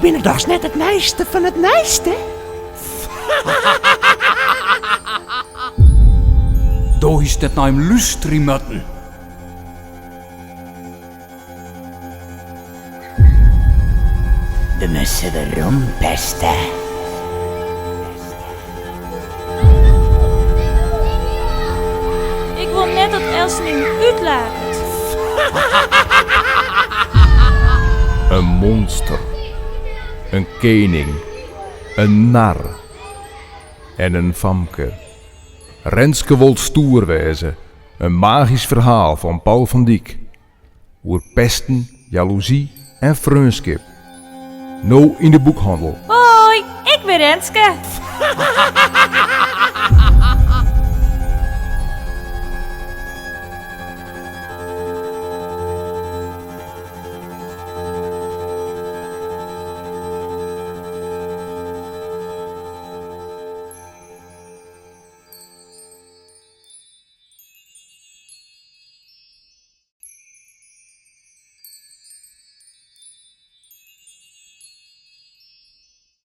binne dochs net it nijste fan it nijste? Do hiest net nei him lústerje moatten. We musse werom peste. Ik wol net dat eltsenien my útlaket. In monster, in kening, in nar en in famke. Renske wol stoer wêze, in magysk ferhaal fan Paul van Dyk. Oer pesten, jaloezy en freonskip. No yn de boekhannel. Hoi, ik bin Renske.